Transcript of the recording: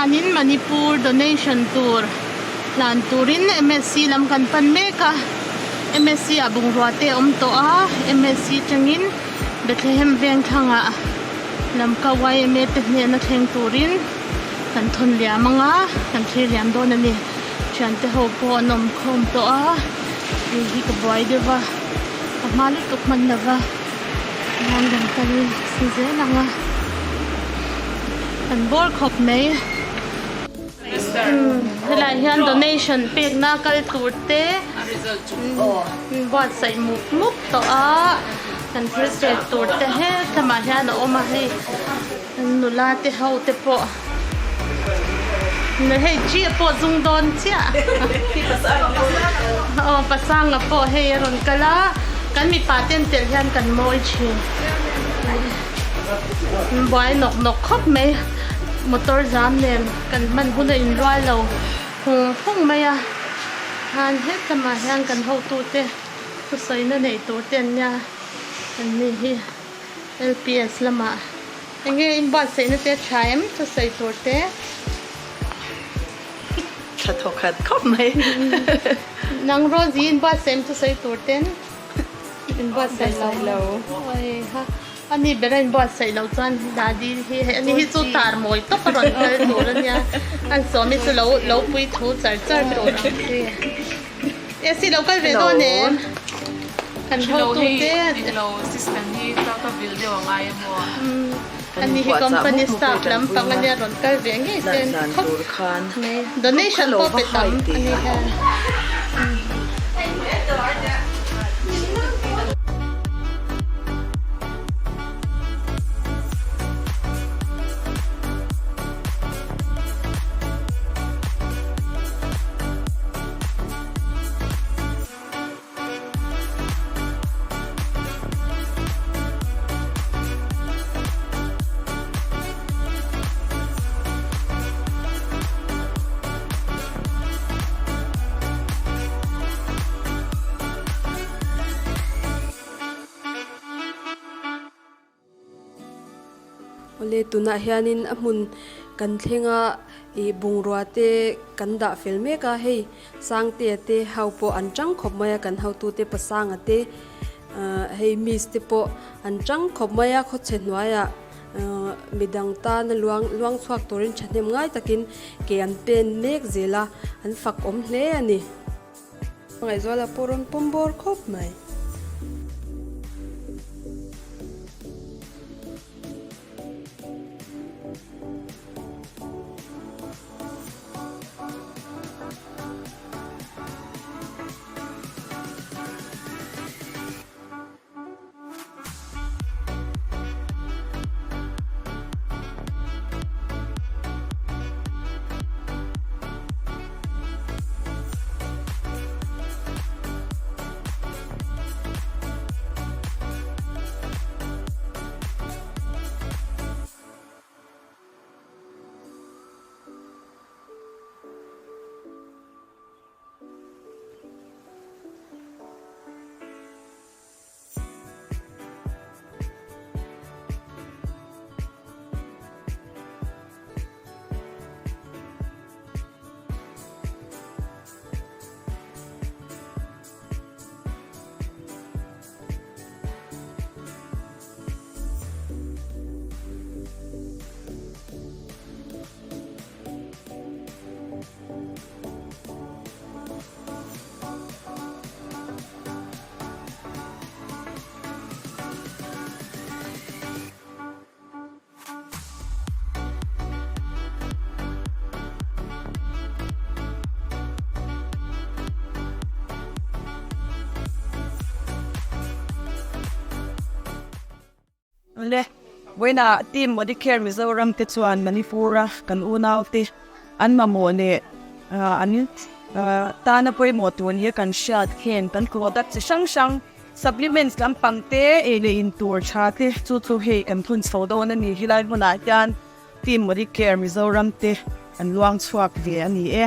hianin Manipur donation tur hlan turin MSC lam kan pan mek a MSC ah bungrua te a awm tawh a MSC tangin Bethlehem veng thlangah Lamka yma te hnena thleng turin kan thawn liam ang a, kan thlir liam dawn a ni. Thiante ho pawh an awm khawm tawh a, hei hi ka buai deuh a, ka hma lutuk hman lo va, chuan kan kal si zel ang a, kan bawr khawp mai. Helai hian donation pekna kal tur te buatsaih mup mup tawh a kan thil pek tur te het lamah hian a awm a hei nula te ho te pawh hei chi pawh zung dawn chiah aw pasanga pawh hei a rawn kal a kan mipa ten tel hian kan mawi thin. Buai nawk nawk khawp mai motor zam nen kan hman hun a inrual lo phung phung mai a khan het lamah hian kan hotute thusawina neih tur te an nia an ni hi L P S lamah eng nge inbuatsaihna te a tha em thusawi tur te. Tha thawkhat khawp mai. Nang Rosie inbuatsaih em thusawi tur ten. Inbuatsaih lo. Heiha ani ber a inbuatsaih loh chuan dadi hi hei ani hi chu tar mawi tawp a rawn kal tur a nia an sawm hi chu lo lo pui thu char char tur ang chi. Esi lo kal ve dawn em? Kan hotu te. Englo system hi ka ka vil deuh a ngai emaw. Ani hi company staff lampang ania rawn kal ve ngei se an ti khawp mai. Donation pawh pe tam a ni hian. Awle tunah hianin a hmun kan thleng a ih bungrua te kan dah fel mek a hei Sangtea te ho pawh an tang khawp mai a kan hotute Pasanga te ah hei miss te pawh an tang khawp mai a khawchhe hnuaiah ah midang tana luang luang chhuak turin thahnem ngai takin ke an pen mek zel a an fak awm hle a ni. Ngaihzuala pawh rawn pawm bawr khawp mai. Le, vawiinah Team Modicare Mizoram te chuan Manipur-a kan unaute an mamawh leh an tana pawimawh tur hi kan hriat hian kan product chi hrang hrang supplements lampang te ei leh in tur tha te chu chu hei kan phun chho dawn a ni. Helai hmunah hian Team Modicare Mizoram te an luang chhuak ve a ni e.